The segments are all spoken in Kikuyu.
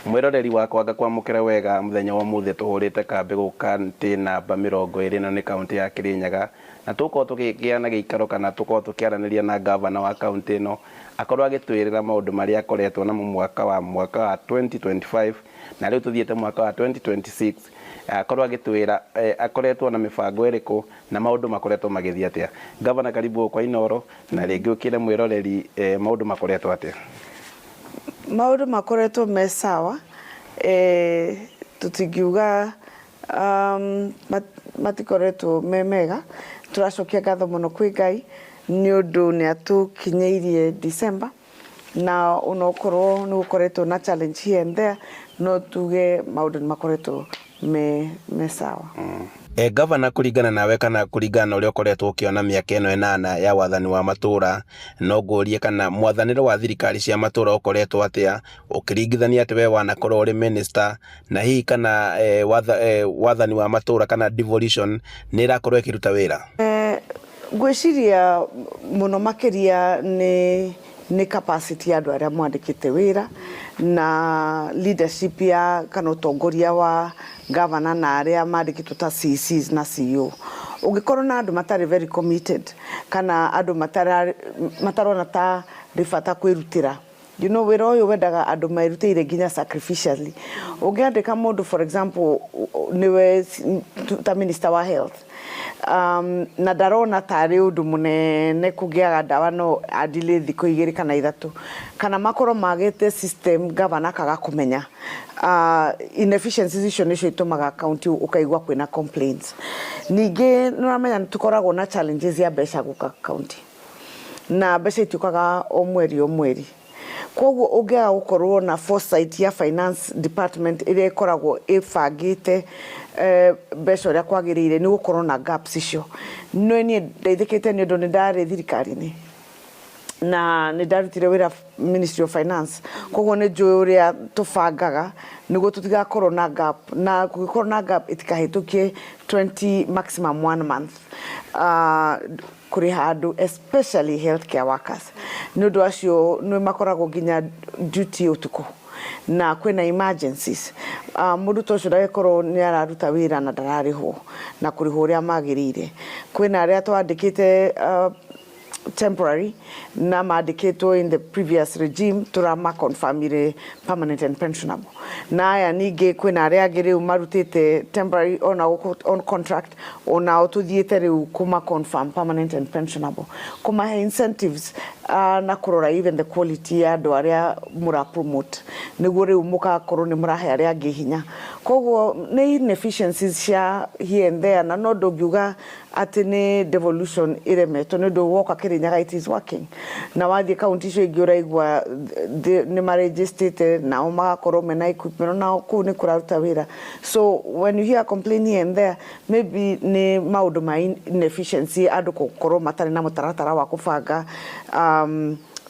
Mwĩroreri wakwa, ngakwamũkĩra wega mũthenya wa ũmũthĩ. Tũhũrĩte kambĩ gũkũ kaunti namba 20 na nĩ kaunti ya Kĩrĩnyaga, na tũgũkorwo tũkĩgĩa na gĩikaro kana tũkorwo tũkĩaranĩria na ngavana wa kaunti ĩno, akorwo agĩtwĩrĩra maũndũ marĩa akoretwo namo mwaka wa 2025 na rĩu tũthiĩte mwaka wa 2026, akorwo agĩtwĩra akoretwo na mĩbango ĩrĩkũ na maũndũ makoretwo magĩthiĩ atĩa. Gavana, karibu kwa Inooro, na rĩngĩ ũkĩre mwĩroreri maũndũ makoretwo atĩa. Maũndũ makoretwo me sawa, tũtingiuga matikoretwo me mega. Tũracokia ngatho mũno kwĩ Ngai nĩ ũndũ nĩ atũkinyĩirie December, na onokorwo nĩ gũkoretwo na challenge here and there, no tuge maũndũ nĩ makoretwo me sawa. Gavana, kũringana nawe kana kũringana na ũrĩa ũkoretwo ũkĩona mĩaka ĩno 8 ya wathani wa matũũra, no ngũrie kana mwathanĩre wa thirikari cia matũũra ũkoretwo atĩa, ũkĩringithania atĩ we wanakorwo ũrĩ minister, na hihi kana wathani wa matũũra kana devolution nĩ ĩrakorwo ĩkĩruta wĩra? Ngwĩciria mũno makĩria nĩ capacity ya andũ arĩa mwandĩkĩte wĩra na leadership ya kana ũtongoria wa governor na arĩa mandĩkĩtwo ta CCs na CEO. Ũngĩkorwo na andũ matarĩ very committed kana andũ matarona ta rĩ bata kwĩrutĩra, wĩra ũyũ wendaga andũ merutĩire nginya sacrificially. Ũngĩandĩka mũndũ, for example, nĩwe ta minister wa health, na ndarona tarĩ ũndũ mũnene kũgĩaga ndawa, no adile thikũ 2 kana 3, kana makorwo magĩte system gavana akaga kũmenya, inefficiencies icio nĩcio itũmaga county ũkaigua kwĩna complaints. Ningĩ nĩ ũramenya nĩ tũkoragwo na challenges ya mbeca gũka county, na mbeca itiũkaga o mweri o mweri. Koguo ũngĩaga gũkorwo na foresight ya finance department ĩrĩa ĩkoragwo ĩbangĩte mbeca ũrĩa kwagĩrĩire, nĩ gũkorwo na gaps icio. No niĩ ndeithĩkĩte nĩ ũndũ nĩ ndarĩ thirikari-inĩ na nĩ ndarutire wĩra Ministry of Finance, koguo nĩ njũĩ ũrĩa tũbangaga nĩguo tũtigakorwo na gap, na kũngĩkorwo na gap ĩtikahĩtũkie 20, maximum one month, kũrĩha andũ, especially healthcare workers, nĩ ũndũ acio nĩ makoragwo nginya duty ũtukũ na kwĩna emergencies. Mũndũ ta ũcio ndagĩkorwo nĩ araruta wĩra na ndararĩhwo na kũrĩhwo ũrĩa magĩrĩire. Kwĩna arĩa twandĩkĩte temporary na mandĩkĩtwo in the previous regime, tũrama confirmire permanent and pensionable. Na aya ningĩ kwĩna arĩa angĩ rĩu marutĩte temporary ona gũkũ on contract, onao tũthiĩte rĩu kũma confirm permanent and pensionable, kũmahe incentives, na kũrora even the quality ya andũ arĩa mũra promote, nĩguo rĩu mũgakorwo nĩ mũrahe arĩa angĩ hinya. Koguo nĩ inefficiencies cia here and there, na no ndũngiuga atĩ nĩ devolution ĩremetwo, nĩ ũndũ woka Kĩrĩnyaga it is working, na wathiĩ kaunti icio ingĩ ũraigua nĩ marejistĩte nao magakorwo mena equipment, nao kũu nĩ kũraruta wĩra. So when you hear complain here and there, maybe nĩ maũndũ ma inefficiency, andũ gũkorwo matarĩ na mũtaratara wa kũbanga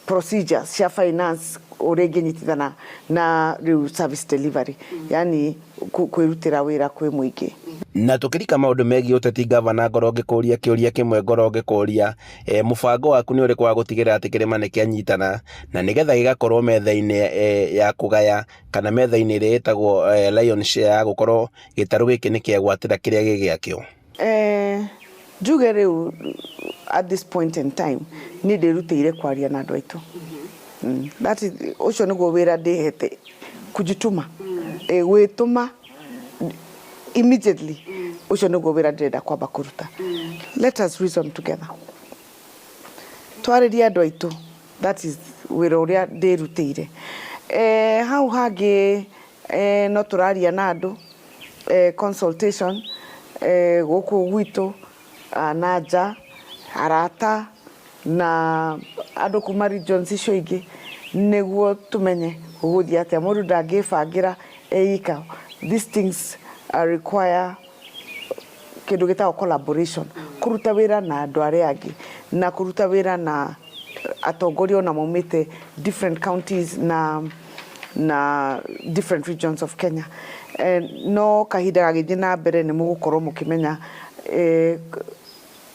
procedures cia finance ũrĩa ingĩnyitithana na rĩu service delivery, yani kwĩrutĩra wĩra kwĩ mũingĩ. Na tũkĩrika maũndũ megiĩ ũteti, gavana, ngorwo ngĩkũria kĩũria kĩmwe, ngorwo ngĩkũria mũbango waku nĩ ũrĩkũ wa gũtigĩrĩra atĩ kĩrĩma nĩ kĩanyitana na nĩgetha gĩgakorwo metha-inĩ ya kũgaya kana metha-inĩ ĩrĩa ĩtagwo lion share, ya gũkorwo gĩtarũ gĩkĩ nĩ kĩegwatĩra kĩrĩa gĩ gĩakĩo? Njuge rĩu at this point in time niĩ ndĩrutĩire kwaria na andũ aitũ. That is, ũcio nĩguo wĩra ndĩhete, kujituma, gwĩtũma immediately. Ũcio nĩguo wĩra ndĩrenda kwamba kũruta. Let us reason together, twarĩrie andũ aitũ. That is wĩra ũrĩa ndĩrutĩire. Hau hangĩ, no tũraria na andũ, consultation, gũkũ gwitũ na nja, arata na andũ kuma regions icio ingĩ, nĩguo tũmenye gũgũthiĩ atĩa. Mũndũ ndangĩbangĩra eika. These things require kĩndũ gĩtagwo collaboration, kũruta wĩra na andũ arĩa angĩ na kũruta wĩra na atongoria ona maumĩte different counties na different regions of Kenya. No kahinda gagĩthiĩ na mbere nĩ mũgũkorwo mũkĩmenya.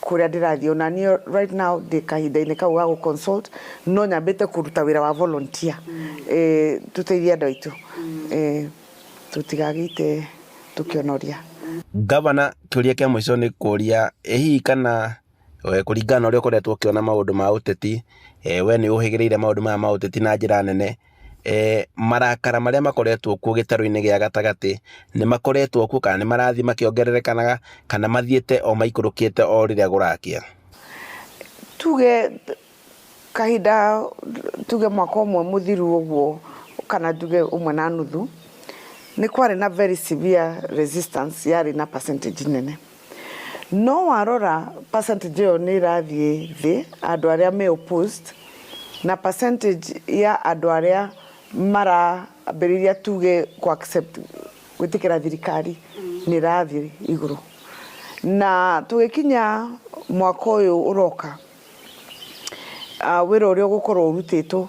Kũrĩa ndĩrathiĩ ona niĩ right now ndĩ kahinda-inĩ kau ga gũ consult, no nyambĩte kũruta wĩra wa volunteer, tũteithie andũ aitũ, tũtigagĩite tũkĩonoria. Gavana, kĩũria kĩa mũico nĩ kũria ĩ hihi kana kũringana na ũrĩa ũkoretwo ũkĩona maũndũ ma ũteti, we nĩ ũhĩgĩrĩire maũndũ maya ma ũteti na njĩra nene, marakara marĩa makoretwo kuo gĩtarũ-inĩ gĩa gatagatĩ nĩ makoretwo kuo kana nĩ marathiĩ makĩongererekanaga kana mathiĩte o maikũrũkĩte o rĩrĩa kũrakĩa? Tuge kahinda, tuge mwaka ũmwe mũthiru ũguo kana tuge ũmwe na nuthu, nĩ kwarĩ na very severe resistance, yarĩ na percentage nene. No warora percentage ĩyo nĩ ĩrathiĩ thĩ, andũ arĩa me opposed, na percentage ya andũ arĩa marambĩrĩria tuge ku accept, gwĩtĩkĩra thirikari, nĩ ĩrathiĩ igũrũ. Na tũgĩkinya mwaka ũyũ ũroka, wĩra ũrĩa ũgũkorwo ũrutĩtwo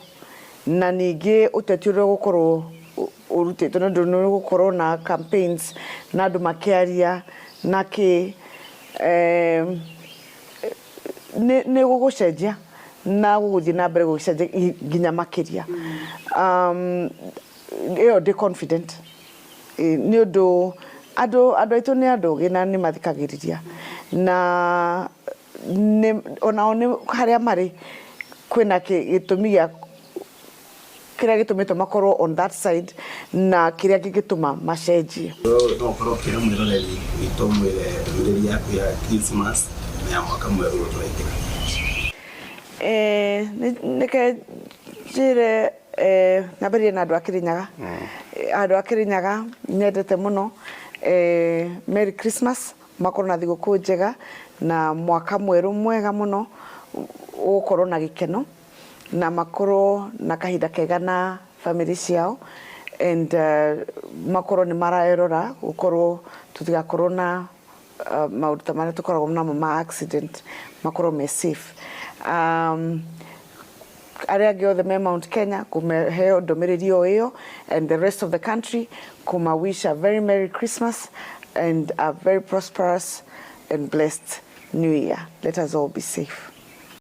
na ningĩ ũteti ũrĩa ũgũkorwo ũrutĩtwo, nĩ ũndũ nĩ ũgũkorwo na campaigns na andũ makĩaria na kĩ, nĩ gũgũcenjia na gũgũthiĩ na mbere gũgĩcenjia nginya makĩria. Ĩyo ndĩ confident, nĩ ũndũ andũ aitũ nĩ andũ ogĩ na nĩ mathikagĩrĩria, na onao nĩ harĩa marĩ kwĩna gĩtũmi gĩa kĩrĩa gĩtũmĩte makorwo on that side na kĩrĩa kĩngĩtũma macenjie. No ũkorwo ũkĩra mwĩroreri witũ, mwĩre ndũmĩrĩri yaku ya Christmas na ya mwaka mwerũ ũyũ tũraingĩra. Nĩke njĩre, nyambĩrĩrie na andũ a Kĩrĩnyaga. Andũ a Kĩrĩnyaga nyendete mũno, Merry Christmas, makorwo na thigũkũ njega na mwaka mwerũ mwega mũno, ũgũkorwo na gĩkeno na makorwo na kahinda kega na family ciao, and makorwo nĩ marerora gũkorwo tũtigakorwo na maũndũ ta marĩa tũkoragwo namo ma accident, makorwo me safe. Arĩa angĩ othe me Mount Kenya kũmeheo ndũmĩrĩri o ĩyo, and the rest of the country kũma wish a very Merry Christmas and a very prosperous and blessed New Year. Let us all be safe.